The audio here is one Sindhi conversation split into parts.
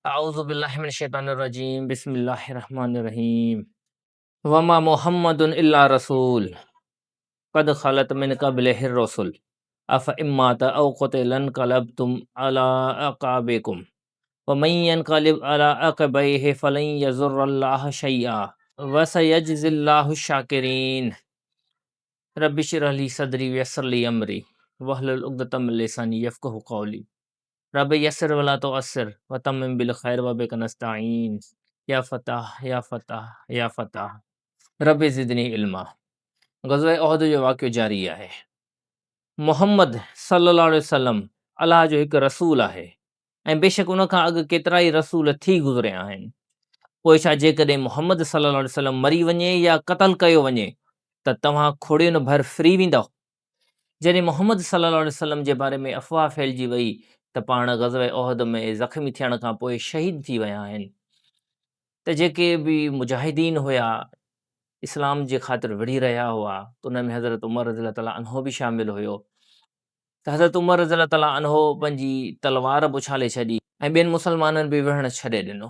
اعوذ بالله من الشيطان الرجيم بسم الله الرحمن الرحيم وما محمد الا رسول قد خلت من قبله الرسل افان مات او قتل انقلبتم على اعقابكم ومن ينقلب على عقبيه فلن يضر الله شيئا وسيجزي الله الشاڪرين رب اشرح لي صدري ويسر لي امري واحلل عقدة من لساني يفقهوا قولي رب يسر ولا تعسر وتمم بالخير وبك نستعين يا فتاح يا فتاح يا فتاح رب زدني علما. غزوه احد جو واقعو جاري آهي. محمد صلي الله عليه وسلم الله جو هڪ رسول آهي ۽ بيشڪ ان کان اڳ ڪيترائي رسول ٿي گذريا آهن. پوء ڇا جيڪڏهن محمد صلي الله عليه وسلم مري وڃي يا قتل ڪيو وڃي ته توهان کوڙين ڀر ڦري ويندؤ؟ جڏهن محمد صلي الله عليه وسلم جي باري ۾ افواهه ڦهلجي وئي ته پاڻ غزوه احد ۾ زخمي ٿيڻ کان پوء شهيد ٿي ويا آهن ته جيڪي به مجاهدين هيا اسلام جي خاطر وڙهي رهيا هئا ته انهن ۾ حضرت عمر رضي الله تعالٰي عنه به شامل هيو ته حضرت عمر رضي الله تعالٰي عنه پنهنجي تلوار به اڇالي ڇڏي ۽ ٻين مسلمانن به وڙهڻ ڇڏي ڏنو.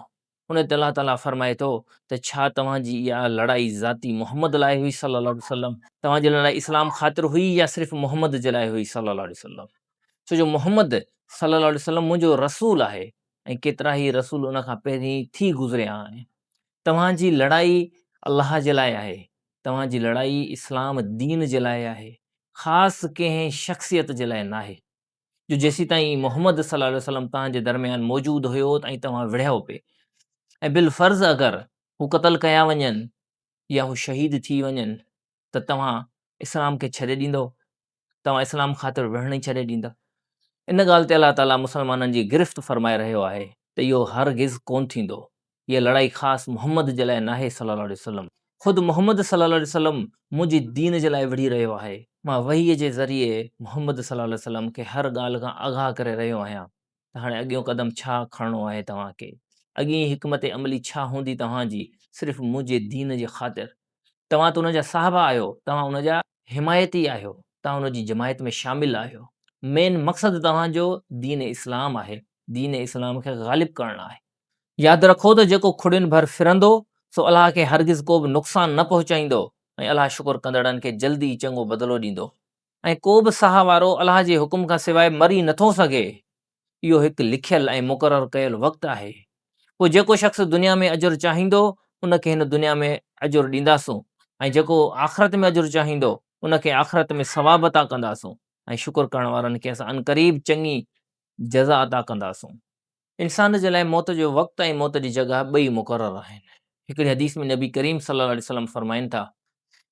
ان تي الله تعاليٰ فرمائي ٿو ته ڇا توهان جي اها لڙائي ذاتي محمد لاء هئي صلّي الله عليه وسلّم، توهان جي لڙائي اسلام خاطر هئي يا صرف محمد جي لاء هئي صلّي الله عليه وسلّم؟ ڇو جو محمد صلّي الله عليه وسلّم منهنجو رسول آهي ۽ ڪيترا ئي رسول ان کان پهرين ٿي گذريا آهن. توهان جي لڙائي الله جي لاء آهي، توهان جي لڙائي اسلام دين جي لاء آهي، خاص ڪنهن شخصيت جي لاء ناهي. جو جيسيتائين محمد صلي الله عليه وسلم توهان جي درميان موجود هيو ۽ توهان وڙهيو پئي ۽ بالفرض اگر هو قتل ڪيا وڃن يا هو شهيد ٿي وڃن ته توهان اسلام کي ڇڏي ڏيندؤ؟ توهان اسلام خاطر وڙهڻ ئي ڇڏي ڏيندا؟ ان ڳالهه تي الله تعاليٰ مسلمانن جي گرفت فرمائي رهيو آهي ته اهو هرگز ڪونه ٿيندو. هيء لڙائي خاص محمد جي لاء ناهي صلي الله عليه وسلم. خود محمد صلي الله عليه وسلم منهنجي دين جي لاء وڙهي رهيو آهي. مان وحي جي ذريعي محمد صلي الله عليه وسلم کي هر ڳالهه کان آگاهه ڪري رهيو آهيان ته هاڻي اڳيون قدم ڇا کڻڻو آهي توهان کي. اڳين حڪمت عملي ڇا هوندي توهان جي صرف منهنجي دين جي خاطر. توهان ته ان جا صحابه آهيو، توهان ان جا حمايتي آهيو، توهان ان جي جماعت ۾ شامل آهيو. مين مقصد توهان جو دين اسلام آهي، دين اسلام کي غالب ڪرڻ آهي. ياد رکو ته جيڪو کڙين ڀر ڦرندو، سو الله کي هرگز ڪو به نقصان نه پهچائيندو ۽ الله شڪر ڪندڙن کي جلد ئي چڱو بدلو ڏيندو. ۽ ڪو به ساهه وارو الله جي حڪم کان سواء مري نٿو سگهي. اهو هڪ لکيل ۽ مقرر ڪيل وقت آهي. پوء جيڪو شخص دنيا ۾ اجر چاهيندو، ان کي هن دنيا ۾ اجر ڏينداسون ۽ جيڪو آخرت ۾ اجر چاهيندو، ان کي آخرت ۾ ثواب عطا ڪنداسون ۽ شڪر ڪرڻ وارن کي اسان عنقريب چڱي جزا عطا ڪنداسون. انسان جي لاء موت جو وقت ۽ موت جي جڳهه ٻئي مقرر آهن. هڪڙي حديث ۾ نبي ڪريم صلي الله عليه وسلم فرمائن ٿا،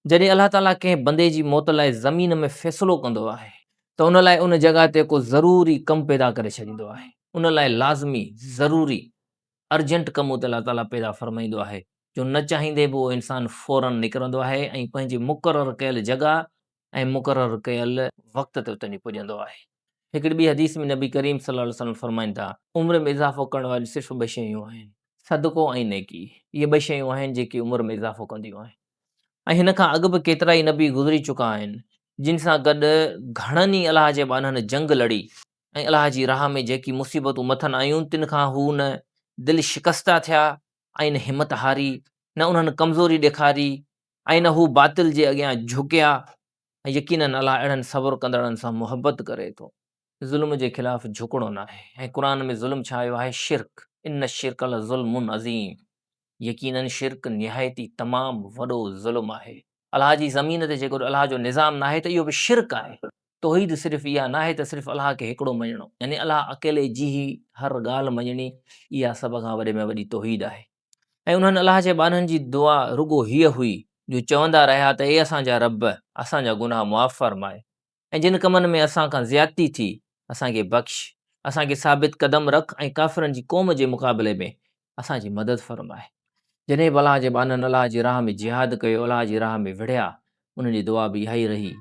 جڏهن الله تعاليٰ ڪنهن بندي جي موت لاء زمين ۾ فيصلو ڪندو آهي ته ان لاء ان جڳهه تي ڪو ضروري ڪم پيدا ڪري ڇڏيندو آهي. ان لاء لازمي، ضروري، ارجنٽ ڪم اتي الله تعاليٰ پيدا فرمائيندو آهي جو نه چاهيندي به اهو انسان فوراً نڪرندو آهي ۽ پنهنجي مقرر ڪيل جڳهه ۽ مقرر ڪيل وقت تي اتي وڃي پڄندو آهي. هڪڙي ٻي حديث ۾ نبي ڪريم صلي الله عليه وسلم فرمائن ٿا، عمر ۾ اضافو ڪرڻ واريون صرف ٻه شيون آهن، صدقو ۽ نيڪي. اهي ٻه شيون آهن جيڪي عمر ۾ اضافو ڪنديون آهن. ۽ هن کان اڳ به ڪيترائي نبي گذري چڪا آهن، جن سان گڏ گهڻن ئي الله جي ٻانهن جنگ لڙي ۽ الله جي راهه ۾ جيڪي مصيبتون مٿن آيون تن کان هو نه دل شڪسته ٿيا ۽ نه همت هاري، نه انهن ڪمزوري ڏيکاري ۽ نه هو باطل جي اڳيان جهڪيا ۽ يقيناً الله اهڙن صبر ڪندڙن سان محبت ڪري ٿو. ظلم جي خلاف جهڪڻو ناهي ۽ قرآن ۾ ظلم ڇا آيو آهي؟ شرڪ، ان الشرڪ لظلم عظيم يقيناً شرڪ نهايت ئي تمام وڏو ظلم آهي. الله جي زمين تي جيڪڏهن الله جو نظام ناهي ته اهو به شرڪ آهي. توحيد صرف اها ناهي ته صرف الله کي هڪڙو مڃڻو يعني الله اڪيلي جي ئي هر ڳالهه مڃڻي اها سڀ کان وڏي ۾ وڏي توحيد آهي. ۽ انهن الله جي ٻانهن جي دعا رڳو هيء هئي جو چوندا رهيا ته اي اسان جا رب! اسان جا گناهه معاف فرماء ۽ جن ڪمن ۾ اسان کان زيادتي ٿي، اسان کي بخش، اسان کي ثابت قدم رک ۽ ڪافرن جي قوم جي مقابلي ۾ اسان جي مدد فرماء. جڏهن به الله جي ٻانهن الله جي راهه ۾ جهاد ڪيو، الله جي راهه ۾ وڙهيا، انهن جي دعا به اها ئي رهي،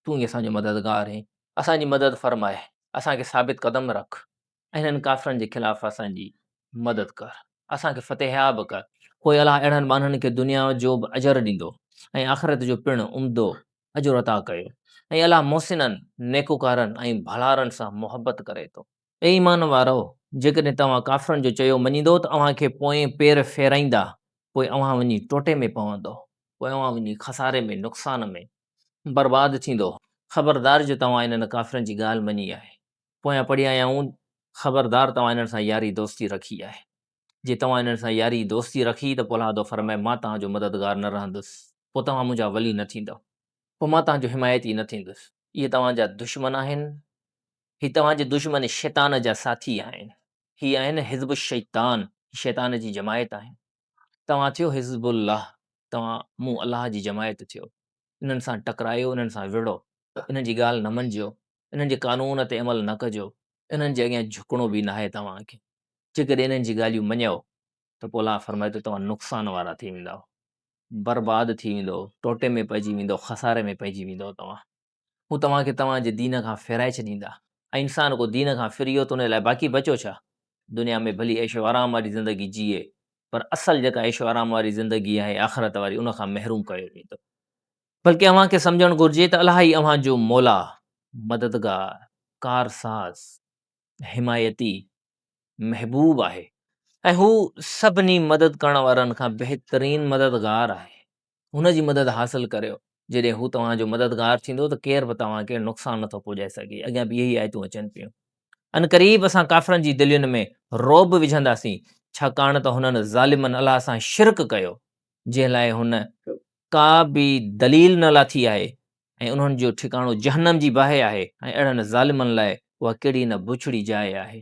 تون ئي اسان جو مددگار آهين، اسان جي مدد فرماء، اسان کي ثابت قدم رک ۽ هنن ڪافرن جي خلاف اسان جي مدد ڪر، اسان کي فتحياب ڪر. پوء الله اهڙن ٻانهن کي دنيا جو به اجر ڏيندو ۽ آخرت جو پڻ عمدو اجر عطا ڪيو ۽ الله محسنن، نيڪوڪارن ۽ ڀلارن سان محبت ڪري ٿو. اي ايمان وارؤ! جيڪڏهن توهان ڪافرن جو چيو مڃيندؤ ته اوهان کي پوئين پير ڦيرائيندا، پوء اوهان وڃي ٽوٽي ۾ پوندؤ، پوء اوهان وڃي خساري ۾، نقصان ۾، برباد ٿيندؤ. خبردار جو توهان انهن ڪافرن جي ڳالهه مڃي آهي. پويان پڙهي آيا آهيون، خبردار توهان انهن سان ياري دوستي رکي آهي. جي توهان انهن سان ياري دوستي رکي ته پوء الله ٿو فرمائي، مان توهان جو مددگار نه رهندس، پوء توهان منهنجا ولي نه ٿيندؤ، پوء مان توهان جو حمايتي نه ٿيندس. اهي توهان جا دشمن آهن، هي توهان جي دشمن شيطان جا ساٿي آهن. هي آهن حزب الشيطان، هي شيطان جي جماعت آهن. توهان ٿيو حزب الله، توهان مون الله جي جماعت ٿيو. انهن سان ٽڪرايو، انهن سان وڙهو، انهن جي ڳالهه نه مڃجو، انهن جي قانون تي عمل نه ڪجو، انهن جي اڳيان جهڪڻو به ناهي توهان کي. جيڪڏهن انهن جي ڳالهيون مڃيو ته پوء الله فرمائي ٿو توهان نقصان وارا ٿي ويندؤ، برباد ٿي ويندؤ، ٽوٽي ۾ پئجي ويندؤ، خساري ۾ پئجي ويندؤ توهان. هو توهان کي توهان جي دين کان ڦيرائي ڇڏيندا ۽ انسان ڪو دين کان ڦري ويو ته ان لاء باقي بچيو ڇا؟ دنيا ۾ ڀلي عيش و آرام واري زندگي جيئي پر اصل جيڪا عيش و آرام واري زندگي آهي آخرت واري ان کان محروم ڪيو ويندو. بلڪه اوهان کي سمجهڻ گهرجي ته الله ئي اوهان جو مولا، مددگار، ڪارساز، حمايتي، محبوب آهي ۽ هو سڀني مدد ڪرڻ وارن کان بهترين مددگار آهي. هن جي مدد حاصل ڪريو، جڏهن هو توهان جو مددگار ٿيندو ته ڪير به توهان کي نقصان نٿو پڄائي سگهي. اڳيان به اهي ئي آيتون اچن پيون. عنقريب اسان ڪافرن جي دلين ۾ رعب وجهنداسين، ڇاڪاڻ ته هنن ظالمن الله سان شرڪ ڪيو، جنهن لاء هن ڪا به دليل نه لاٿي آهي ۽ انهن جو ٺڪاڻو جهنم جي باهه آهي ۽ اهڙن ظالمن لاء اها ڪهڙي نه بڇڙي جاء آهي.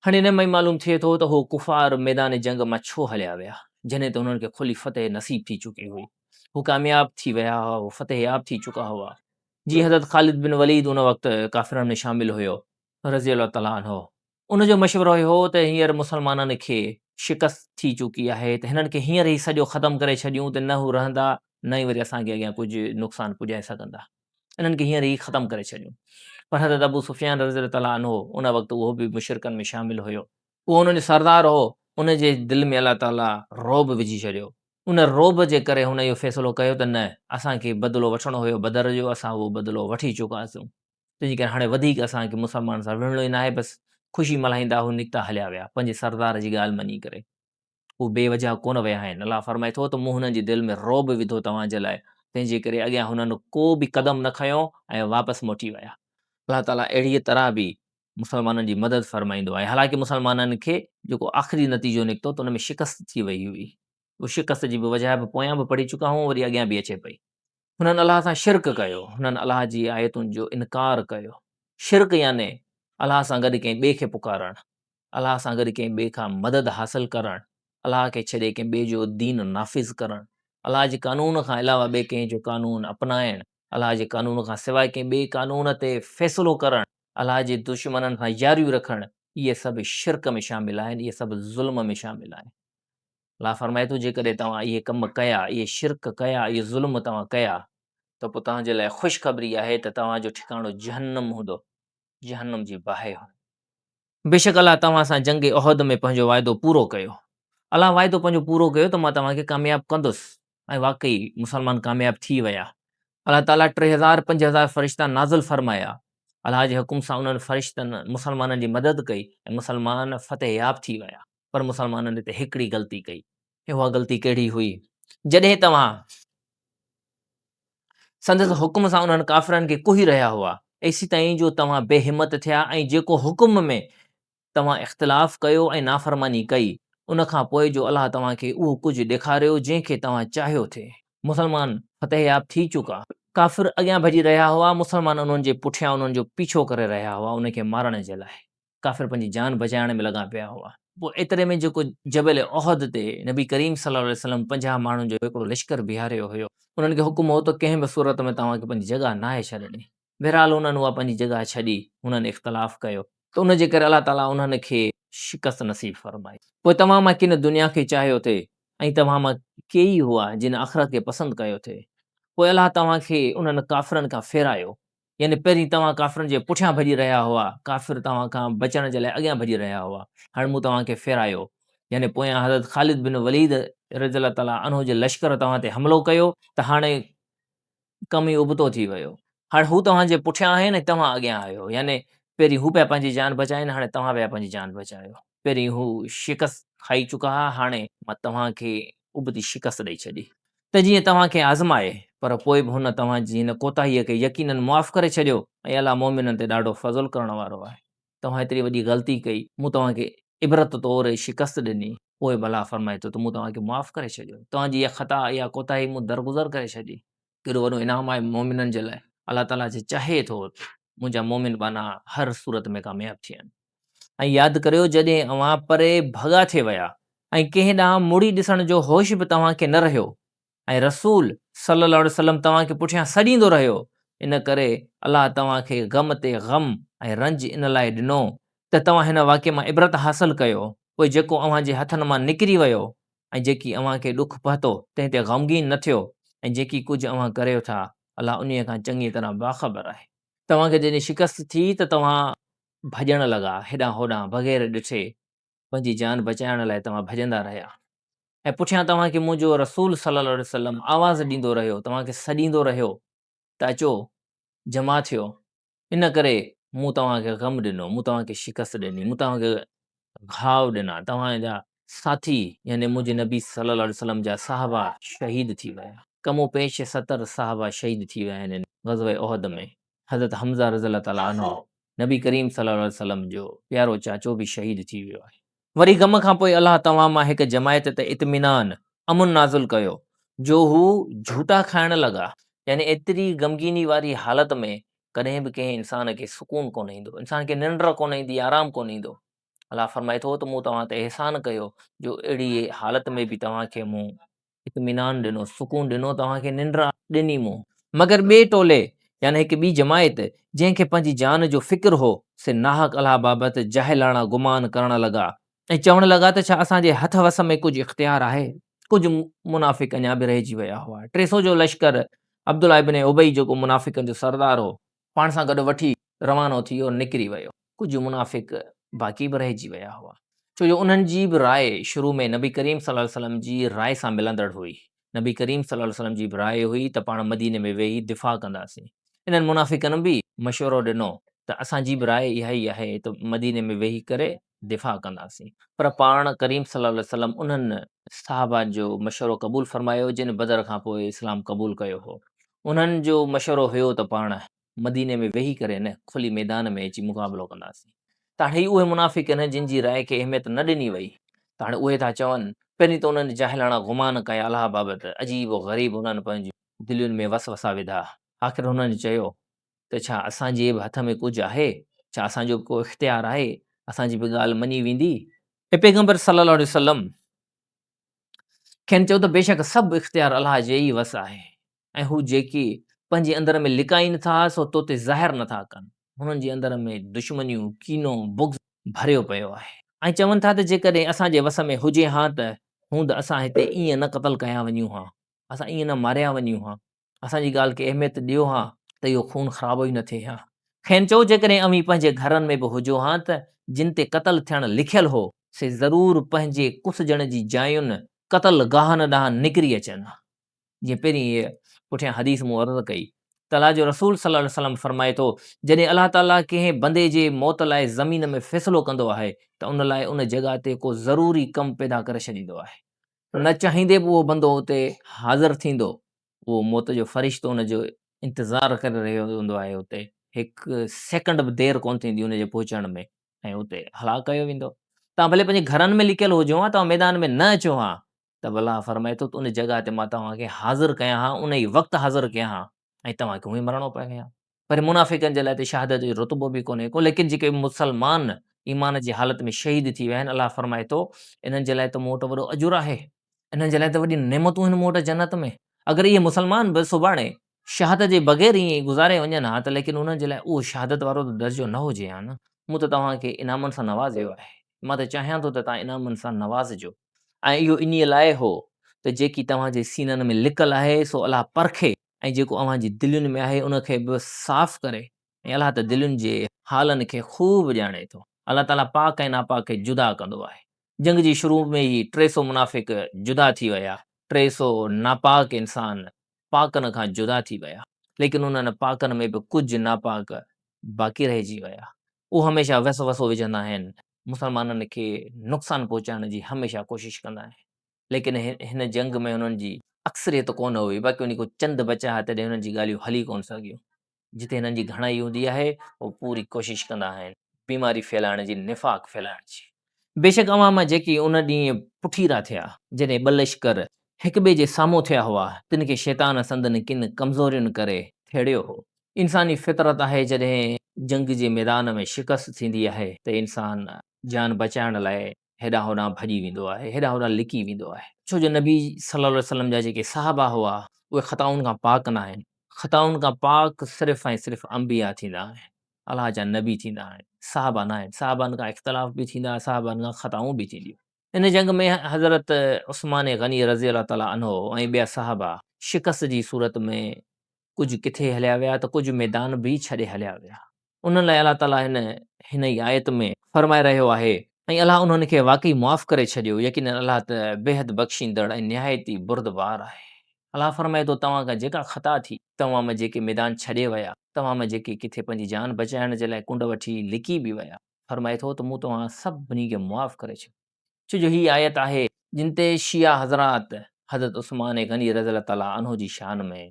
هاڻي ان مان ئي معلوم ٿئي ٿو ته هو ڪفار ميدان جنگ مان ڇو هليا ويا، جڏهن ته هنن کي کلي فتح نصيب ٿي چڪي هئي. هو ڪامياب ٿي ويا هئا، هو فتح ياب ٿي چڪا هئا. جيئن حضرت خالد بن وليد ان وقت ڪافرن ۾ شامل هيو رضي الله تعالٰي عنه، ان جو مشورو هي هو ته هينئر مسلمانن کي شڪست ٿي چڪي آهي ته هنن کي هينئر ئي سڄو ختم ڪري ڇڏيون ته نه هو رهندا نه ئي وري اسان کي اڳيان ڪجهه نقصان پڄائي سگهندا. انهن کي هينئر ئي ختم ڪري ڇڏيون. پر حضرت ابو سفيان رضي الله تعالٰي عنه ان وقت اهو به مشرڪن ۾ شامل هيو. اهو انهن جو سردار هو، ان جي دل ۾ الله تعالٰي رعب وجهي ڇڏيو. ان رعب جي ڪري هن اهو فيصلو ڪيو ته نه اسان کي بدلو وٺڻو هيو بدر جو اسان اهو بدلو وٺي چڪاسون، تنهنجي ڪري هاڻي وڌيڪ اسان کي مسلمانن سان وڙهڻو ئي ناهي بس خوشي ملهائيندا هو نڪتا هليا ويا پنهنجي سردار جي ڳالهه مڃي ڪري. هو بي وجهه ڪونه ويا آهن. الله فرمائي ٿو ته مون هنن جي دل ۾ رعب وڌو توهان جي لاء، تنهن جي ڪري اڳيان هنن ڪو به قدم نه کنيو ۽ واپس موٽي ويا. الله تعاليٰ اهڙيء طرح به مسلمانن جي مدد فرمائيندو آهي. حالانڪه مسلمانن کي جيڪو آخري نتيجو نڪتو ته ان ۾ شڪست ٿي وئي هئي. اهو شڪست جي به وجهه به پويان به پڙهي چڪا آهيون وري اڳيان به اچي پئي. هنن الله سان شرڪ ڪيو، هنن الله جي آيتن جو انڪار ڪيو. شرڪ يعني الله سان گڏ ڪنهن ٻئي کي پڪارڻ. الله سان گڏ ڪنهن ٻئي کان مدد حاصل ڪرڻ، الله کي ڇڏي ڪنهن ٻئي جو دين نافذ ڪرڻ، الله جي قانون کان علاوه ٻئي ڪنهن جو قانون اپنائڻ، الله جي قانون کان سواء ڪنهن ٻئي قانون تي فيصلو ڪرڻ، الله جي دشمنن سان ياريون رکڻ، اهي سڀ شرڪ ۾ شامل آهن، اهي سڀ ظلم ۾ شامل آهن. الله فرمائي ٿو جيڪڏهن توهان اهي ڪم ڪيا، اهي شرڪ ڪيا، اهي ظلم توهان ڪيا ته پوء توهان جي لاء خوشخبري آهي ته توهان جو ٺڪاڻو جهنم هوندو، جهنم جي باهه هوندي. بيشڪ الله توهان سان جنگ احد ۾ پنهنجو وعدو پورو ڪيو. الله وعدو پنهنجو پورو ڪيو ته مان توهان کي ڪامياب ڪندس ۽ واقعي مسلمان ڪامياب ٿي ويا. الله تعاليٰ 3000 5000 فرشتا نازل فرمايا. الله جي حڪم سان انهن فرشتن مسلمانن جي مدد ڪئي ۽ مسلمان فتحياب ٿي ويا. پر مسلمانن هتي هڪڙي غلطي ڪئي. اها غلطي ڪهڙي هئي؟ جڏهن توهان سندس حڪم سان انهن ڪافرن کي ڪهي رهيا هئا، ايسيتائين جو توهان بي همت ٿيا ۽ جيڪو حڪم ۾ توهان اختلاف ڪيو ۽ نافرماني ڪئي، ان کان پوء جو الله توهان کي اهو ڪجهه ڏيکاريو جنهن کي توهان چاهيو ٿي. مسلمان فتحياب ٿي چڪا. ڪافر اڳيان ڀڄي رهيا هئا، مسلمان انهن جي پٺيان انهن جو پيڇو ڪري رهيا هئا، انهن کي مارڻ جي لاء. ڪافر پنهنجي جان بچائڻ ۾ لڳا پيا هئا. پوء ايتري ۾ جيڪو جبل احد تي نبي ڪريم صلي الله عليه وسلم 50 ماڻهن جو هڪڙو لشڪر بيهاريو هيو، انهن کي حڪم هو ته ڪنهن به صورت ۾ توهان کي پنهنجي جڳهه ناهي ڇڏڻي. بهرحال انهن اها پنهنجي جڳهه ڇڏي، هنن اختلاف ڪيو ته ان جي ڪري الله تعاليٰ انهن کي شڪست نصيب فرمائي. پوء توهان مان ڪن دنيا کي چاهيو ٿي ۽ توهان مان ڪيئي هئا جن آخرت کي پسند ڪيو ٿي. پوء الله توهان کي انهن ڪافرن کان ڦيرايو يعني پهرين توهان ڪافرن جي پٺيان ڀڄي رهيا هئا، ڪافر توهان کان بچڻ جي لاء اڳيان ڀڄي رهيا هئا، هاڻي مون توهان کي ڦيرايو، يعني پويان حضرت خالد بن وليد رضي الله تعالٰي عنه جي لشڪر توهان تي حملو ڪيو ته هاڻي ڪم ئي ابتو ٿي ويو، هاڻي هو توهان جي پٺيان آهن ۽ توهان اڳيان آهيو، يعني پهرين هو پيا پنهنجي جان بچائين، هاڻي توهان پيا پنهنجي جان بچايو. پهرين هو شڪست کائي چڪا ها، هاڻي مان توهان کي ابتي شڪست ڏئي ڇڏي، ته جيئن توهان کي آزمائي، پر پوء به هن توهان جي هن ڪوتاهيء کي يقيناً معاف ڪري ڇڏيو ۽ الله مؤمنن تي ڏاڍو فضل ڪرڻ وارو آهي. توهان ايتري وڏي غلطي ڪئي، مون توهان کي عبرت طور شڪست ڏني، پوء به الله فرمائي ٿو ته مون توهان کي معاف ڪري ڇڏيو، توهان جي اها خطا، اها ڪوتاهي مون درگذر ڪري ڇڏي. ڪيڏو وڏو انعام آهي مؤمنن جي لاء. الله تعاليٰ جي چاهي ٿو ته منهنجا مؤمن ٻانها هر صورت ۾ ڪامياب ٿين. ۽ ياد ڪريو جڏهن اوهان پري ڀڳا ٿي ويا ۽ ڪنهن ڏانهن مڙي ڏسڻ جو هوش به توهان کي نه رهيو ۽ رسول، صلّي الله عليه وسلّم، توهان کي پٺيان سڏيندو رهيو، ان ڪري الله توهان کي غم تي غم ۽ رنج ان لاء ڏنو ته توهان هن واقعي مان عبرت حاصل ڪيو، پوء جيڪو اوهان جي هٿن مان نڪري ويو ۽ جيڪي اوهان کي ڏک پهتو تنهن تي غمگين نه ٿيو ۽ جيڪي ڪجهه اوهان ڪريو ٿا الله انهيء کان چڱيء طرح باخبر آهي. توهان کي جڏهن شڪست ٿي ته توهان ڀڄڻ لڳا، هيڏانهن هوڏانهن بغير ڏٺي پنهنجي جان بچائڻ لاء توهان ڀڄندا رهيا ۽ پٺيان توهان کي منهنجو رسول صلي الله عليه وسلم آواز ڏيندو رهيو، توهان کي سڏيندو رهيو ته اچو جمع ٿيو، ان ڪري مون توهان کي غم ڏنو، مون توهان کي شڪست ڏني، مون توهان کي گهاء ڏنا، توهان جا ساٿي يعني منهنجي نبي صلي الله عليه وسلم جا صحابه شهيد ٿي ويا، ڪم و پيش 70 صحابه شهيد ٿي ويا آهن غزوه احد ۾، حضرت حمزه رضي الله تعالٰي عنه نبي ڪريم صلي الله عليه وسلم جو پيارو چاچو به شهيد ٿي ويو آهي. وري غم کان پوء الله توهان مان هڪ جماعت تي اطمينان، امن، نازل ڪيو، جو هو جهوٽا کائڻ لڳا. يعني ايتري غمگيني واري حالت ۾ ڪڏهن به ڪنهن انسان کي سڪون ڪونه ايندو، انسان کي ننڊ ڪونه ايندي، آرام ڪونه ايندو. الله فرمائي ٿو ته مون توهان تي احسان ڪيو جو اهڙي حالت ۾ به توهان کي مون اطمينان ڏنو، سڪون ڏنو، توهان کي ننڊ ڏني مون. مگر ٻئي ٽولي يعني هڪ ٻي جماعت جنهن کي پنهنجي جان جو فڪر هو، سي ناحق الله بابت جاهلاڻا گمان ڪرڻ لڳا ۽ چوڻ لڳا ته ڇا اسان جي هٿ وس ۾ ڪجهه اختيار آهي؟ ڪجهه منافق اڃا به رهجي ويا هئا. 300 جو لشڪر عبدالله ابن ابي جيڪو منافقن جو سردار هو، پاڻ سان گڏ وٺي روانو ٿي ويو، نڪري ويو. ڪجهه منافق باقي به رهجي ويا هئا، ڇو جو انهن جي به راء شروع ۾ نبي ڪريم صلي الله عليه وسلم جي راء سان ملندڙ هئي. نبي ڪريم صلي الله عليه وسلم جي به راء هئي ته پاڻ مديني ۾ ويهي دفاع ڪنداسين. انهن منافقن به مشورو ڏنو ته اسان جي به راء اها ئي آهي ته مديني ۾ ويهي ڪري دفاع ڪنداسين. پر پاڻ ڪريم صلي الله عليه وسلم انهن صحابه جو مشورو قبول فرمايو جن بدر کان پوء اسلام قبول ڪيو هو. انهن جو مشورو هيو ته پاڻ مديني ۾ ويهي ڪري نه کلي ميدان ۾ اچي مقابلو ڪنداسين. ته هاڻي هي اهي منافق آهن جن جي راء کي اهميت نه ڏني وئي. ته هاڻي اهي ٿا چون، پهرين ته انهن جاهلاڻا گمان ڪيا الله بابت، عجيب و غريب انهن پنهنجي دلين ۾ وسوسا وڌا. آخر هنن چيو ته ڇا اسان جي به هٿ ۾ ڪجهه آهي؟ ڇا اسان جو به ڪو اختيار آهي؟ اسان جي به ڳالهه مڃي ويندي؟ اي پيغمبر صلّي الله عليه وسلّم! کين چئو ته بيشڪ سڀ اختيار الله جي ئي وس آهي ۽ هو جيڪي پنهنجي اندر ۾ لڪائين ٿا سو تو تي ظاهر نه ٿا ڪن. هنن جي اندر ۾ دشمنيون، ڪينو، بغض ڀريو پيو آهي ۽ چون ٿا ته جيڪڏهن اسان جي وس ۾ هجي ها ته هوند اسان هتي ائين نه قتل ڪيا وڃون ها، اسان ائين نه ماريا وڃون ها. اسان جي ڳالهه کي اهميت ڏيو ها ته اهو خون خرابو ئي نه ٿئي ها. کين چئو جيڪڏهن اوهين پنهنجي گهرن ۾ به هجو ها ته جن تي قتل ٿيڻ لکيل هو، سي ضرور پنهنجي ڪسجڻ جي جاين، قتل گاهن، ڏانهن نڪري اچن ها. جيئن پهرين هيء پٺيان حديث مون عرض ڪئي ته الله جو رسول صلي الله عليه وسلم فرمائي ٿو، جڏهن الله تعاليٰ ڪنهن بندي جي موت لاء زمين ۾ فيصلو ڪندو آهي ته ان لاء ان جڳهه تي ڪو ضروري ڪم پيدا ڪري ڇڏيندو آهي. نه چاهيندي به اهو بندو اتي حاضر ٿيندو، اهو موت جو فرشتو ان جو انتظار ڪري رهيو هوندو آهي اتي هڪ سيڪنڊ به دير ڪونه ٿيندي ان جي پهچڻ ۾ ۽ اتي هلاڪ ڪيو ويندو. توهان ڀلي پنهنجي گهرن ۾ لڪيل هجو ها، توهان ميدان ۾ نه اچو ها ته به الله فرمائي ٿو ته ان جڳهه تي مان توهان کي حاضر ڪيان ها، ان ئي وقت حاضر ڪيان ها ۽ توهان کي هونئن مرڻو پوي ها. پر منافقن جي لاء ته شهادت جو رتبو به ڪونهي ڪو، ليڪن جيڪي مسلمان ايمان جي حالت ۾ شهيد ٿي ويا آهن، الله فرمائي ٿو، انهن جي لاء ته مون وٽ وڏو اجر آهي، انهن جي لاء ته وڏيون نعمتون آهن مون وٽ جنت ۾. اگر اهي مسلمان به سڀاڻي شهادت جي بغير ائين ئي گذاري وڃن ها ته ليڪن انهن جي لاء اهو شهادت وارو ته درجو نه هجي ها نه. مون ته توهان کي انعامن سان نوازيو آهي، مان ته چاهيان ٿو ته توهان انعامن سان نوازجو. ۽ اهو انهيء لاء هو ته جيڪي توهان جي سينن ۾ لڪل آهي سو الله پرکي ۽ جيڪو اوهان جي دلين ۾ آهي ان کي به صاف ڪري ۽ الله ته دلين جي حالن کي خوب ڄاڻي ٿو. الله تعاليٰ پاڪ ۽ ناپاڪ کي جدا ڪندو آهي. جنگ جي شروع ۾ ئي 300 منافق جدا ٿي ويا، 300 ناپاڪ انسان پاڪن کان جدا ٿي ويا، ليڪن انهن پاڪن ۾ به ڪجهه ناپاڪ باقي رهجي ويا. اهو هميشه وسوسو وجهندا آهن، مسلمانن کي نقصان پهچائڻ جي هميشه ڪوشش ڪندا آهن. ليڪن هن جنگ ۾ انهن جي اڪثريت ڪونه هئي، باقي انهي ڪو چند بچيا ها تڏهن انهن جي ڳالهيون هلي ڪونه سگهيون. جتي هنن جي گهڻائي هوندي آهي، هو پوري ڪوشش ڪندا آهن بيماري ڦهلائڻ جي، نفاق ڦهلائڻ جي. بيشڪ اوهان مان جيڪي ان ڏينهن پٺيرا ٿيا، جڏهن ٻه لشڪر هڪٻئي جي سامهون ٿيا هئا، تن کي شيطان سندن ڪن ڪمزورين ڪري ٿيڙيو هو. انساني فطرت آهي جڏهن جنگ جي ميدان ۾ شڪست ٿيندي آهي ته انسان جان بچائڻ لاء هيڏانهن هوڏانهن ڀڄي ويندو آهي، هيڏانهن هوڏانهن لڪي ويندو آهي. ڇو جو نبي صلي الله عليه وسلم جا جيڪي صحابه هئا، اهي خطائن کان پاڪ ناهن. خطائن کان پاڪ صرف ۽ صرف انبياء ٿيندا آهن، الله جا نبي ٿيندا آهن، صحابه ناهن. صحابن کان اختلاف به ٿيندا، صحابن کان خطائون به ٿينديون. ان جنگ ۾ حضرت عثمان غني رضي الله تعالٰي عنه ۽ ٻيا صحابه شڪست جي صورت ۾ ڪجهه ڪٿي هليا ويا ته ڪجهه ميدان به ڇڏي هليا ويا. انهن لاء الله تعاليٰ هن هن ئي آيت ۾ فرمائي رهيو آهي. ۽ الله انهن کي واقعي معاف ڪري ڇڏيو، يقيناً الله ته بيحد بخشيندڙ ۽ نهايت ئي بردبار آهي. الله فرمائي ٿو، توهان کان جيڪا خطا ٿي، توهان مان جيڪي ميدان ڇڏي ويا، توهان مان جيڪي ڪٿي پنهنجي جان بچائڻ جي لاء ڪنڊ وٺي لڪي به ويا، فرمائي ٿو ته مون توهان سڀني کي معاف ڪري ڇڏيو. ڇو جو هي آيت آهي جن تي شيعا حضرات حضرت عثمان غني رضي الله تعالٰي عنه جي شان ۾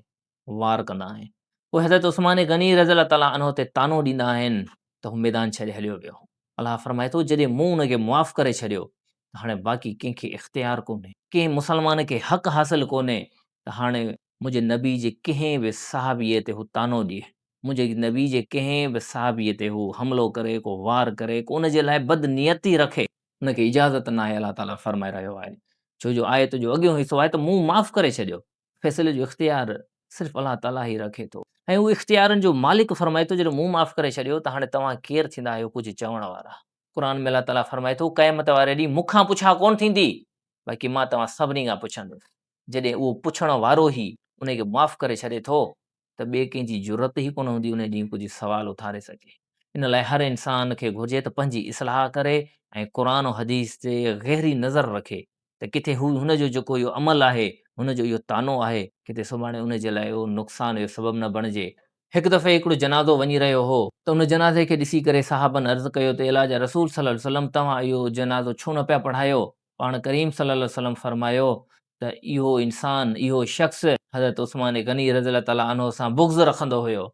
وار ڪندا آهن. اهي حضرت عثمان غني رضي الله تعالٰي عنه تي طعنو ڏيندا آهن ته هو ميدان ڇڏي هليو ويو. الله فرمائي ٿو جڏهن مون ان کي معاف ڪري ڇڏيو ته هاڻي باقي ڪنهن کي اختيار ڪونهي، ڪنهن مسلمان کي حق حاصل ڪونهي ته هاڻي منهنجي نبي جي ڪنهن به صحابيء تي هو طعنو ڏئي، منهنجي نبي جي ڪنهن به صحابيء تي هو حملو ڪري، ڪو وار ڪري، ڪو ان جي لاء بد نيتي رکي، ان کي اجازت ناهي الله تعاليٰ فرمائي رهيو آهي، ڇو جو آيت جو اڳيون حصو آهي ته مون معاف ڪري ڇڏيو، فيصلي جو اختيار صرف الله تعاليٰ ئي رکي ٿو ۽ اهو اختيارن جو مالڪ فرمائي ٿو جڏهن مون معاف ڪري ڇڏيو ته هاڻي توهان ڪير ٿيندا آهيو ڪجهه چوڻ وارا. قرآن ۾ الله تعاليٰ فرمائي ٿو قيامت واري ڏينهن مون کان پڇا ڪونه ٿيندي باقي مان توهان سڀني کان پڇندس. جڏهن اهو پڇڻ وارو ئي ان کي معاف ڪري ڇڏي ٿو ته ٻئي ڪنهن جي جرئت ئي ڪونه هوندي انهي ڏينهن ڪجهه سوال اٿاري سگهي. ان لاء هر انسان کي گهرجي ته پنهنجي اصلاح ڪري ۽ قرآن و حديث تي گهري نظر رکي ته ڪٿي هو هن جو جيڪو اهو عمل آهي، هن جو اهو طعنو آهي، ڪٿي سڀاڻي ان جي لاء اهو نقصان جو سبب نه بڻجي. هڪ دفعي هڪڙو جنازو وڃي رهيو هو ته ان جنازي کي ڏسي ڪري صحابن عرض ڪيو ته اي الله جا رسول صلي الله عليه وسلم توهان اهو جنازو ڇو نه پيا پڙهايو؟ پاڻ ڪريم صلي الله عليه وسلم فرمايو ته اهو انسان، اهو شخص حضرت عثمان غني رضي الله تعالٰي عنه سان بغض رکندو هيو،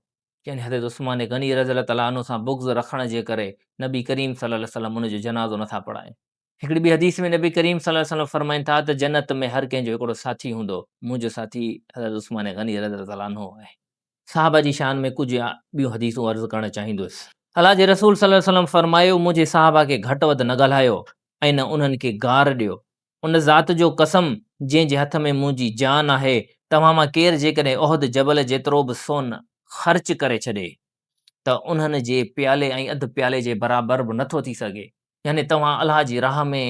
يعني حضرت عثمان غني رضي الله تعالٰي عنه سان بغض رکڻ جي ڪري نبي ڪريم صلي الله عليه وسلم ان جو جنازو نٿا پڙهائين. هڪڙي ٻي حديث ۾ نبي ڪريم صلي الله عليه وسلم فرمائن ٿا ته جنت ۾ هر ڪنهن جو هڪڙو ساٿي هوندو، منهنجو ساٿي حضرت عثمان غني رضي الله تعالٰي عنه آهي. صحابه جي شان ۾ ڪجهه ٻيون حديثون عرض ڪرڻ چاهيندس. الله جي رسول صلي الله عليه وسلم فرمايو، منهنجي صحابه کي گهٽ وڌ نه ڳالهايو ۽ نه انهن کي گار ڏيو. ان ذات جو قسم جنهن جي هٿ ۾ منهنجي جان آهي، توهان مان ڪير جيڪڏهن احد جبل جيترو به سون خرچ ڪري ڇڏي ته انهن جي پيالي ۽ اڌ پيالي جي برابر به نٿو ٿي سگهي. يعني توهان الله جي راهه ۾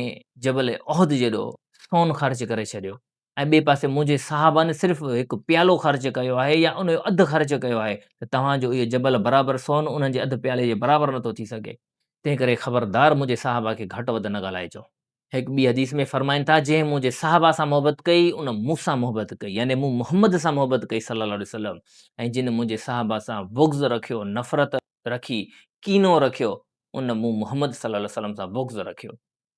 جبل احد جيڏو سون خرچ ڪري ڇڏيو ۽ ٻئي پاسي منهنجي صحابن صرف هڪ پيالو خرچ ڪيو آهي يا ان جو اڌ خرچ ڪيو آهي ته توهان جو اهو جبل برابر سون انهن جي اڌ پيالي جي برابر نٿو ٿي سگهي، تنهن ڪري خبردار منهنجي صحابه کي گهٽ وڌ نه ڳالهائجو. هڪ ٻي حديث ۾ فرمائن ٿا، جنهن منهنجي صحابه سان محبت ڪئي ان مون سان محبت ڪئي يعني مون محمد سان محبت ڪئي صلي الله عليه وسلم ۽ جن منهنجي صحابه سان بغض رکيو، نفرت رکي، ڪينو رکيو ان مون محمد صلي الله عليه وسلم سان بغض رکيو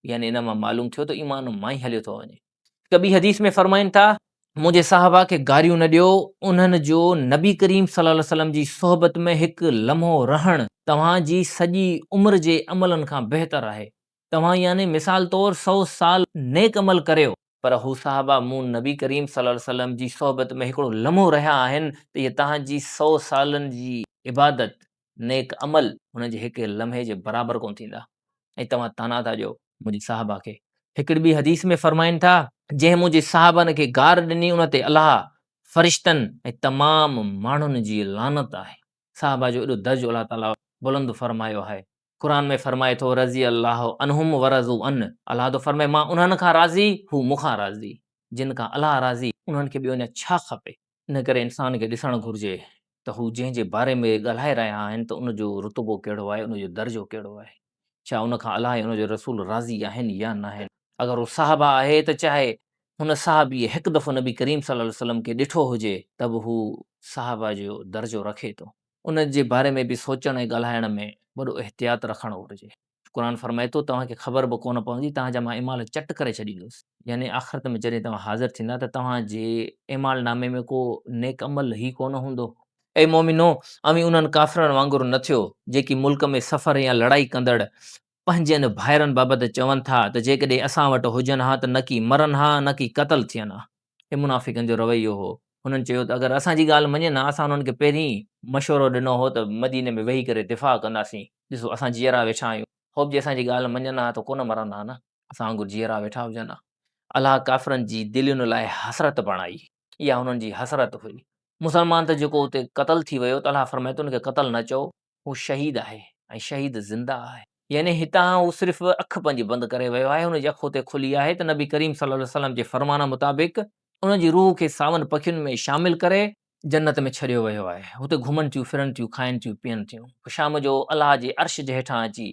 يعني ان مان معلوم ٿيو ته ايمان مان ئي هليو ٿو وڃي. هڪ ٻي حديث ۾ فرمائن ٿا، منهنجي صحابه کي گاريون نه ڏيو، انهن جو نبي ڪريم صلي الله عليه وسلم جي صحبت ۾ هڪ لمحو رهڻ توهان جي سڄي عمر جي عملن کان بهتر آهي، توهان يعني مثال طور سئو سال نيڪ عمل ڪريو، پر هو صحابه مون نبي ڪريم صلي الله عليه وسلم جي صحبت ۾ هڪڙو لمحو رهيا آهن ته اهي توهان جي سئو سالن جي عبادت، نيڪ عمل، انهن جي هڪ لمحي جي برابر ڪونه ٿيندا ۽ توهان طعنا ٿا ڏيو منهنجي صحابه کي. هڪڙي ٻي حديث ۾ فرمائن ٿا، جنهن منهنجي صحابن کي گار ڏني ان تي الله، فرشتن ۽ تمام ماڻهن جي لعنت آهي. صحابه جو ايڏو درجو الله تعاليٰ بلند فرمايو آهي. قرآن ۾ فرمائي ٿو، رضي الله عنهم ورضوا عنه، الله ٿو فرمائي مان انهن کان راضي، هو مون کان راضي. جن کان الله راضي انهن کي ٻيو اڃا ڇا کپي؟ ان ڪري انسان کي ڏسڻ گهرجي ته هو جنهن جي باري ۾ ڳالهائي رهيا آهن ته ان جو رتبو ڪهڙو آهي، ان جو درجو ڪهڙو آهي. ڇا ان کان الله ۽ ان جو رسول راضي آهن يا ناهن؟ اگر هو صحابه آهي ته چاهي هن صحابيء هڪ دفعو نبي ڪريم صلي الله عليه وسلم کي ڏٺو هجي ته به هو صحابه جو درجو رکي ٿو. ان جي باري ۾ به سوچڻ ۽ ڳالهائڻ ۾ وڏو احتياط رکڻ گهرجي. قرآن فرمائي ٿو، توهان کي خبر به ڪونه پوندي، توهان جا مان اعمال چٽ ڪري ڇڏيندس. يعني آخرت ۾ جڏهن توهان حاضر ٿيندا ته توهان جي اعمال نامي ۾ ڪو نيڪ عمل ئي ڪونه هوندو. اي مؤمنو! اوهين انهن ڪافرن وانگر نه ٿيو، جيڪي ملڪ ۾ سفر يا لڙائي ڪندڙ پنهنجن ڀائرن بابت چون ٿا ته جيڪڏهن اسان وٽ هجن ها ته نڪي مرن ها نڪي قتل ٿين ها. هي منافقن جو رويو هو. هنن چيو ته اگر اسان جي ڳالهه مڃين ها اسان انهن کي پهرين مشورو ڏنو هو ته مديني ۾ ويهي ڪري دفاع ڪنداسين. ڏسو اسان جيئرا ويٺا آهيون. هو به جي اسان جي ڳالهه مڃن ها ته ڪونه مرن ها نه. اسان وانگر جيئرا ويٺا هجن ها. الله ڪافرن جي دلين لاء حسرت بڻائي. اها هنن جي حسرت هئي. مسلمان ته جيڪو اتي قتل ٿي ويو ته الله فرمائي ٿو ان کي قتل نه چئو. هو شهيد آهي ۽ شهيد زنده آهي. يعني هتان هو صرف اک پنهنجي بند ڪري ويو آهي، هن جي اک اتي کلي آهي ته نبي ڪريم صلي الله عليه وسلم جي فرمان مطابق ان جي روح کي ساون پکين ۾ شامل ڪري جنت ۾ ڇڏيو ويو آهي. هتي گهمن ٿيون، ڦرن ٿيون، کائن ٿيون، پيئن ٿيون. پوء شام جو الله جي عرش جي هيٺان اچي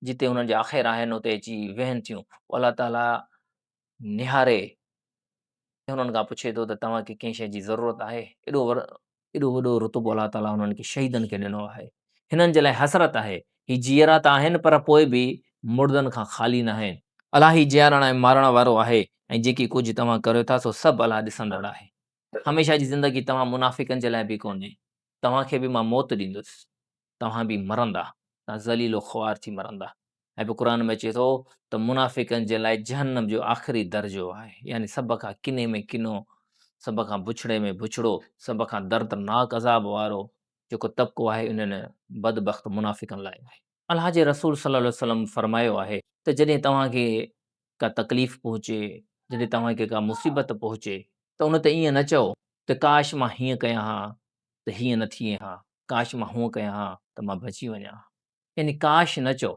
جتي انهن جا آخيرا آهن اتي اچي ويهن ٿيون. پوء الله تعاليٰ نهاري انهن کان پڇي ٿو ته توهان کي ڪنهن شيء جي ضرورت آهي؟ ايڏو ايڏو وڏو رتبو الله تعاليٰ انهن کي شهيدن کي ڏنو آهي. هنن جي لاء حسرت آهي. هي جيئرا ته آهن پر پوء به مڙدن کان خالي ناهن. الله ئي جيارڻ ۽ مارڻ وارو آهي ۽ جيڪي ڪجهه توهان ڪريو ٿا سو سڀ الله ڏسندڙ آهي. هميشه جي زندگي توهان منافقن جي لاء به ڪونهي. توهان کي به مان موت ڏيندس. توهان به مرندا، توهان ذليل و خوار ٿي مرندا. ۽ پوء قرآن ۾ اچي ٿو ته منافقن جي لاء جهنم جو آخري درجو آهي، يعني سڀ کان ڪني ۾ ڪنو، سڀ کان بڇڙي ۾ بڇڙو، سڀ کان دردناڪ عذاب وارو جيڪو طبقو آهي انهن بدبخت منافقن لاء آهي. الله جي رسول صلي الله عليه وسلم فرمايو آهي ته جڏهن توهان کي ڪا تڪليف پهچي، جڏهن توهان کي ڪا مصيبت پهچي ته ان تي ائين نه چئو ته ڪاش مان هيئن ڪيان ها ته هيئن نه ٿئي ها، ڪاش مان هونء ڪيان ها ته مان بچي وڃان ها. يعني ڪاش نه چئو.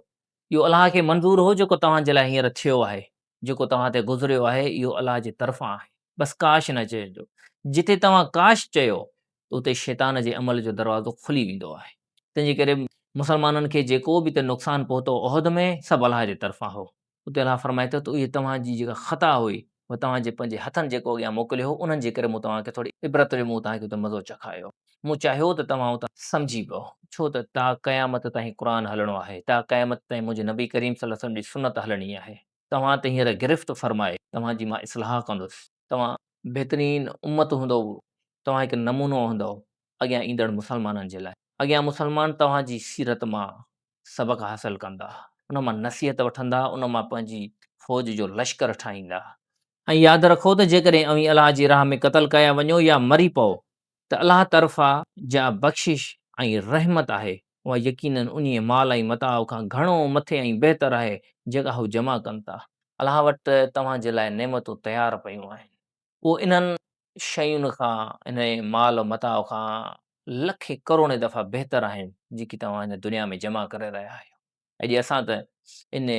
اهو الله کي منظور هو جيڪو توهان جي لاء هينئر ٿيو آهي، جيڪو توهان تي گذريو آهي اهو الله جي طرفان آهي. بس ڪاش نه چئجو. جتي توهان ڪاش چيو ته اتي شيطان جي عمل جو دروازو کلي ويندو آهي. تنهن جي ڪري مسلمانن کي جيڪو به ته نقصان پهتو احد ۾ سڀ الله جي طرفان هو. اتي الله فرمائي ٿو ته اهي توهان جي جيڪا خطا هئي اها توهان جي پنهنجي هٿن جيڪو اڳيان موڪليو هو انهن جي ڪري مون توهان کي ٿوري عبرت جو مون توهان کي اتي مزو چکايو. مون چاهيو ته توهان اتان سمجهي پئو. ڇو ته تا قيامت تائين قرآن هلڻو آهي، تا قيامت تائين منهنجي نبي ڪريم صلي الله عليه وسلم جي سنت هلڻي آهي. توهان ته هينئر گرفت فرمائي، توهان جي مان اصلاح ڪندس. توهان بهترين امت هوندؤ، توهان هڪ نمونو هوندؤ اڳيان ايندڙ مسلمانن جي لاء. اڳيان مسلمان توهان جي سيرت مان سبق حاصل ڪندا، ان مان نصيحت وٺندا، ان مان پنهنجي فوج جو لشڪر ٺاهيندا. ۽ ياد رکو ته جيڪڏهن اوهين الله جي راهه ۾ قتل ڪيا وڃو يا مري پئو ته الله طرفان جا بخشش ۽ رحمت آهي اها يقيناً انهيء مال ۽ متاع کان گهڻو مٿي ۽ بهتر آهي جيڪا هو جمع ڪن ٿا. الله وٽ توهان جي لاء نعمتون تيار پيون آهن. اهو انهن شين کان، انهيء مال و متاع کان لکين ڪروڙين دفعا بهتر آهن، جيڪي توهان هن دنيا ۾ جمع ڪري رهيا آهيو. اڄ اسان ته ان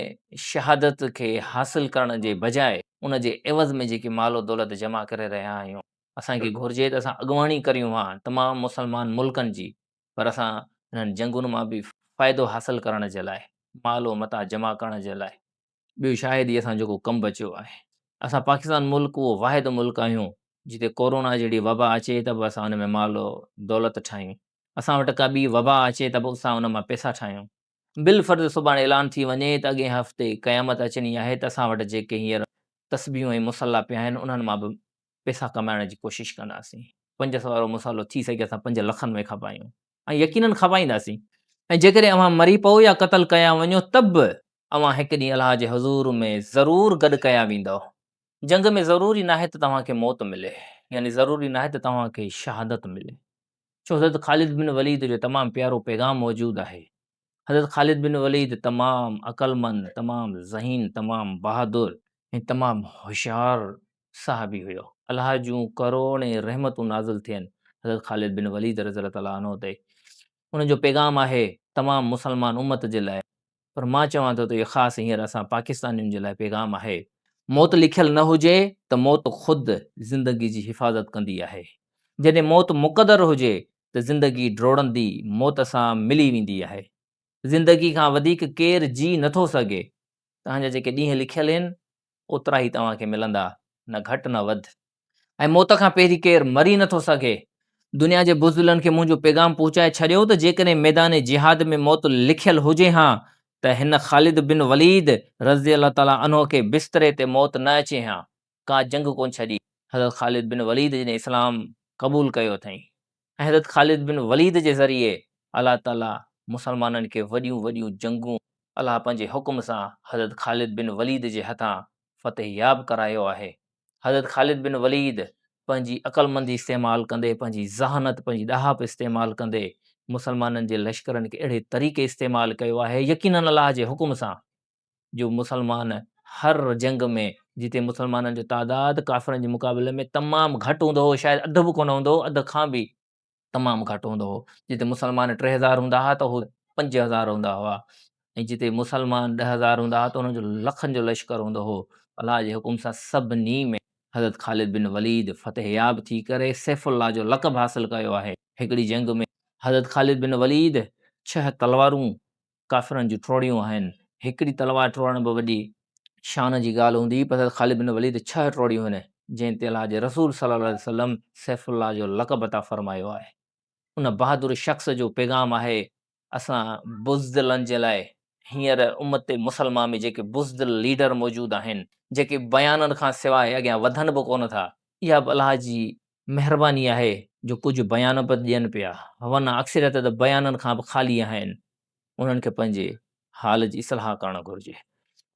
شهادت کي حاصل ڪرڻ جي بجاء ان جي عيوض ۾ جيڪي مال و دولت جمع ڪري رهيا آهيون، اسان کي گهرجي ته اسان اڳواڻي ڪريون ها تمام مسلمان ملڪن جي، پر اسان انهن جنگن مان به فائدو حاصل ڪرڻ جي لاء، مال و متاع جمع ڪرڻ جي لاء، ٻيو شايد ئي اسان جو ڪو ڪم بچيو آهي. اسان پاڪستان ملڪ اهو واحد ملڪ آهيون جتي ڪورونا جهڙي وبا اچي ته به اسان ان ۾ مال و دولت ٺاهيون. اسان وٽ ڪا ٻي وبا اچي ته به اسان ان مان پئسا ٺاهيون. بالفرض سڀاڻي اعلان ٿي وڃي ته اڳئين هفتي قيامت اچڻي آهي ته اسان وٽ جيڪي هينئر تسبيحون ۽ مصلا پيا آهن انهن مان به پئسا ڪمائڻ جي ڪوشش ڪنداسين. 500 وارو مصالحو ٿي سگهي اسان پنج لکن ۾ کپايون ۽ يقينن کپائينداسين. ۽ جيڪڏهن اوهان مري پئو يا قتل ڪيا وڃو ته به اوهان هڪ ڏينهن الله جي حضور ۾ ضرور گڏ ڪيا ويندؤ. جنگ ۾ ضروري ناهي ته توهان کي موت ملي، يعني ضروري ناهي ته توهان کي شهادت ملي. ڇو حضرت خالد بن وليد جو تمام پيارو پيغام موجود آهي. حضرت خالد بن وليد تمام عقلمند، تمام ذهين، تمام بهادر ۽ تمام هوشيار صحابي هيو. الله جون ڪروڙين رحمتون نازل ٿين حضرت خالد بن وليد رضي الله تعالٰي عنه تي. ان جو پيغام آهي تمام مسلمان امت جي لاء پر مان چوان ٿو ته اهو خاص هينئر اسان پاڪستانين جي لاء پيغام آهي. موت لکيل نه هجي ته موت خود زندگي جي حفاظت ڪندي آهي. جڏهن موت مقدر هجي ته زندگي ڊوڙندي موت سان ملي ويندي آهي. زندگي کان وڌيڪ ڪير جي نه ٿو سگهي. توهان جا جيڪي ڏينهن لکيل آهن اوترا ئي توهان کي ملندا نه گهٽ نه وڌ. ۽ موت کان پهرين ڪير مري نه ٿو سگهي. دنيا جي بزدلن کي منهنجو پيغام پهچائي ڇڏيو ته جيڪڏهن ميدان جهاد ۾ موت لکيل هجي ها ته هن خالد بن وليد رضي الله تعالٰي عنه کي بستري تي موت نه اچي ها. ڪا جنگ ڪونه ڇڏي. حضرت خالد بن وليد جڏهن اسلام قبول ڪيو اٿائين ۽ حضرت خالد بن وليد جي ذريعي الله تعالٰي مسلمانن کي وڏيون وڏيون جنگون الله پنهنجي حڪم سان حضرت خالد بن وليد جي هٿان فتح ياب ڪرايو آهي. حضرت خالد بن وليد پنهنجي عقلمندي استعمال ڪندي، پنهنجي ذهانت، پنهنجي ڏاهپ استعمال ڪندي مسلمانن جي لشڪرن کي اهڙي طريقي استعمال ڪيو آهي، يقيناً الله جي حڪم سان، جو مسلمان هر جنگ ۾ جتي مسلمانن جو تعداد ڪافرن جي مقابلي ۾ تمام گهٽ هوندو هو، شايد اڌ به ڪونه هوندو هو، اڌ کان به تمام گهٽ هوندو هو. جتي مسلمان 3000 هوندا هئا ته هو 5000 هوندا هئا ۽ جتي مسلمان 10,000 هوندا هئا ته انهن جو لکن جو لشڪر هوندو هو. الله جي حڪم سان سڀني ۾ حضرت خالد بن وليد فتحياب ٿي ڪري سيف الله جو لقب حاصل ڪيو آهي. هڪڙي جنگ ۾ حضرت خالد بن وليد ڇهه تلوارون ڪافرن جون ٽوڙيون آهن. هڪڙي تلوار ٽوڙڻ به وڏي شان جي ڳالهه هوندي هئي پر حضرت خالد بن وليد ڇهه ٽوڙيون هن، جنهن تي الله جي رسول صلي الله عليه وسلم سيف الله جو لقب عطا فرمايو آهي. ان بهادر شخص جو پيغام آهي اسان بزدلن جي لاء، هينئر امت مسلمه ۾ جيڪي بزدل ليڊر موجود آهن، جيڪي بيانن کان سواء اڳيان وڌن به ڪونه ٿا، اها به الله جي مهرباني آهي جو ڪجهه بيان به ڏين پيا، ورنه اڪثريت ته بيانن کان به خالي آهن، انهن کي پنهنجي حال جي اصلاح ڪرڻ گهرجي.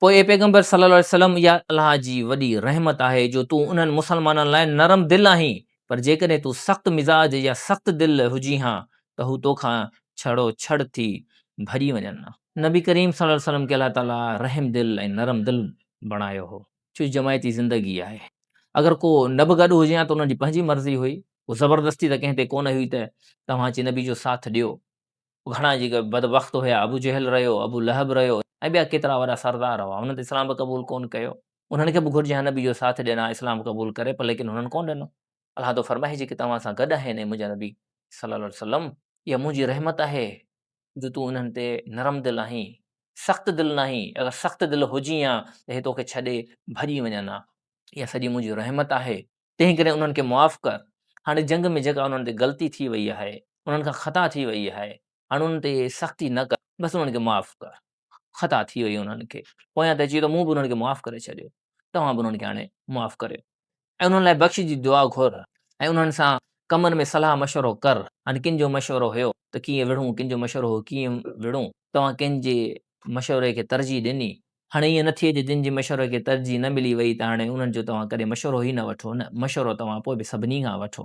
پوء اي پيغمبر صلّي الله عليه وسلّم اها الله جي وڏي رحمت آهي جو تون انهن مسلمانن لاء نرم دل آهين، پر جيڪڏهن تون سخت مزاج يا سخت دل هجين ها ته هو توکان ڇڙو ڇڙ ٿي ڀڄي وڃن ها. نبي ڪريم صلّي الله عليه وسلّم کي الله تعاليٰ رحم دل ۽ نرم دل بڻايو هو. ڇو جو جماعتي زندگي آهي. اگر ڪو نه به گڏ هجي ها ته انهن جي پنهنجي مرضي هئي. ڪو زبردستي ته ڪنهن تي ڪونه هئي ته توهان اچي نبي جو ساٿ ڏيو. گهڻا جيڪي بدبخت هيا، ابو جهل رهيو، ابو لهب رهيو ۽ ٻيا ڪيترا وڏا سردار هئا، انهن ته اسلام به قبول ڪونه ڪيو. انهن کي به گهرجي ها نبي جو ساٿ ڏين ها اسلام قبول ڪري پر ليڪن هنن ڪونه ڏنو. الله ٿو فرمائي جيڪي توهان سان گڏ آهن اي منهنجا نبي صلي الله عليه وسلم اها منهنجي رحمت آهي جو تون انهن تي نرم دل آهين، سخت دل ناهين، اگر سخت دل هجين ها ته هي توکي ڇڏي ڀڄي وڃن ها. اها سڄي منهنجي رحمت آهي. تنهن ڪري انهن کي معاف ڪر. هاڻي جنگ ۾ جيڪا انهن تي غلطي ٿي وئي آهي، انهن کان خطا ٿي وئي آهي، هاڻي انهن تي سختي نه ڪر، بس انهن کي معاف ڪر. خطا ٿي وئي انهن کي. پويان ته اچي ويو ته مون به انهن کي معاف ڪري ڇڏيو، توهان به انهن کي هاڻي معاف ڪريو ۽ انهن لاء بخشش جي دعا گهر ۽ انهن سان ڪمن ۾ صلاح مشورو ڪر. هاڻي ڪن جو مشورو هيو ته ڪيئن وڙهون، ڪن جو مشورو هو ڪيئن وڙهون، توهان ڪن جي مشوري کي ترجيح ڏني، هاڻي ائين نه ٿئي جو جن جي مشوري کي ترجيح نه ملي وئي ته هاڻي انهن جو توهان ڪڏهن مشورو ئي نه وٺو، نه، مشورو توهان پوء به سڀني کان وٺو.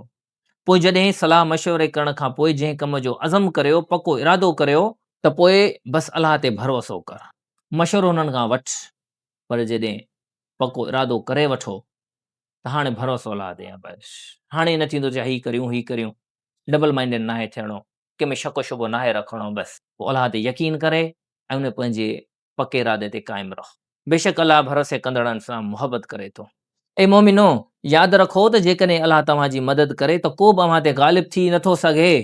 پوء جڏهن صلاح مشوري ڪرڻ کان پوء جنهن ڪم جو عزم ڪريو، پڪو ارادو ڪريو، ته پوء بس الله تي ڀروسو ڪر، مشورو انهن کان وٺ، پر جڏهن پڪو ارادو ڪري وٺو ته هاڻي ڀروسو الله تي آهي، بس هاڻي ائين نه ٿيندو ته هي ڪريون هي ڪريون، ڊبل مائنڊيڊ ناهي ٿيڻو، ڪنهن ۾ شڪ و شبهو ناهي رکڻو، بس پوء الله تي يقين ڪري ۽ ان پنهنجي پڪي ارادي تي قائم رهو. بيشڪ الله ڀروسي ڪندڙن سان محبت ڪري ٿو. اي مؤمنو! ياد رکو ته جيڪڏهن الله توهان جي مدد ڪري ته ڪو به اوهان تي غالب ٿي نه ٿو سگهي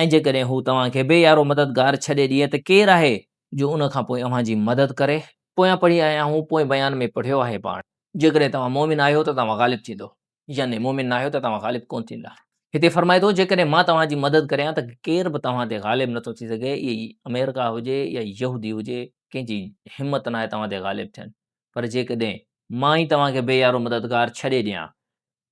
۽ جيڪڏهن هو توهان کي بي يارو مددگار ڇڏي ڏئي ته ڪير آهي جو ان کان پوء اوهان جي مدد ڪري؟ پويان پڙهي آيا آهيون، پوئين بيان ۾ پڙهيو آهي پاڻ. جيڪڏهن توهان مؤمن آهيو ته توهان غالب ٿيندو. يعني مؤمن ناهيو ته توهان غالب ڪونه ٿيندا. هتي فرمائي ٿو جيڪڏهن مان توهان جي مدد ڪريان ته ڪير به توهان تي غالب نٿو ٿي سگهي، اهي آمريڪا هجي يا يهودي هجي ڪنهن جي همت ناهي توهان تي غالب ٿين، پر جيڪڏهن مان ئي توهان کي بي يارو مددگار ڇڏي ڏيان،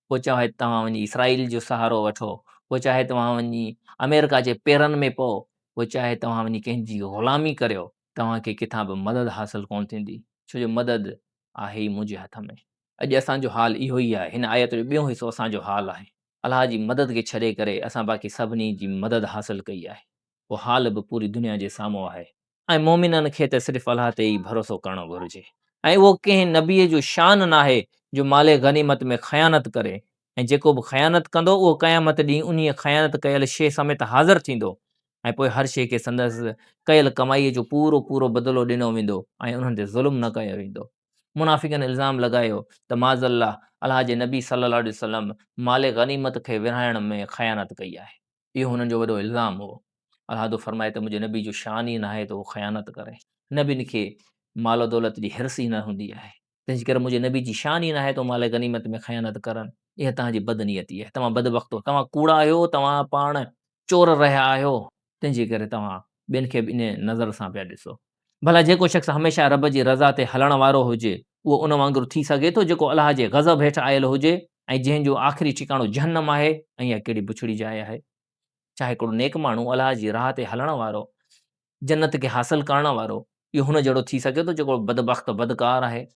پوء چاهي توهان وڃي اسرائيل جو سهارو وٺو، پوء چاهي توهان وڃي آمريڪا جي پيرن ۾ پئو، پوء چاهي توهان وڃي ڪنهن جي غلامي ڪريو، توهان کي ڪٿان به مدد حاصل ڪونه ٿيندي، ڇو جو مدد آهي ئي منهنجي هٿ ۾. اڄ اسان جو حال اهو ئي آهي. هن آيت جو ٻيون حصو اسان جو حال آهي. الله جي مدد کي ڇڏي ڪري اسان باقي سڀني جي مدد حاصل ڪئي آهي. اهو حال به پوري دنيا جي سامهون آهي. ۽ مؤمنن کي ته صرف الله تي ئي ڀروسو ڪرڻ گهرجي. ۽ اهو ڪنهن نبيء جو شان ناهي جو مال غنيمت ۾ خيانت ڪري ۽ جيڪو به خيانت ڪندو اهو قيامت ڏينهن انهيء خيانت ڪيل شيء سميت حاضر ٿيندو ۽ پوء هر شيء کي سندس ڪيل ڪمائيء جو پورو پورو بدلو ڏنو ويندو ۽ انهن تي ظلم نه ڪيو ويندو. منافقن الزام لڳايو ته معاذ الله الله جي نبي صلي الله عليه وسلم مال غنيمت کي ورهائڻ ۾ خيانت ڪئي آهي. اهو هنن جو وڏو الزام هو. الله ٿو فرمائي ته منهنجي نبي جو شان ئي ناهي ته هو خيانت ڪري. نبين کي مال و دولت جي حرص ئي نه هوندي آهي. تنهن جي ڪري منهنجي نبي جي شان ئي ناهي ته هو مال غنيمت ۾ خيانت ڪرن. اها توهان جي بدنيتي آهي، توهان بدبخت آهيو، توهان ڪوڙا آهيو، توهان پاڻ چور رهيا آهيو، تنهن جي ڪري توهان ٻين کي به انهيء نظر سان پيا ڏسو. ڀلا جيڪو شخص هميشه رب جي رضا تي هلڻ وارو هجي، اهو ان وانگر ٿي سگهي ٿو جيڪو الله جي غضب هيٺ آيل هجي ۽ جنهن جو آخري ٺڪاڻو جهنم آهي ۽ اها ڪهڙي بڇڙي جاء آهي؟ ڇا هڪڙو نيڪ ماڻهو، الله جي راهه تي هلڻ وارو، جنت کي حاصل ڪرڻ وارو، اهو هن جهڙو ٿي سگهي ٿو جيڪو بدبخت، بدڪار آهي؟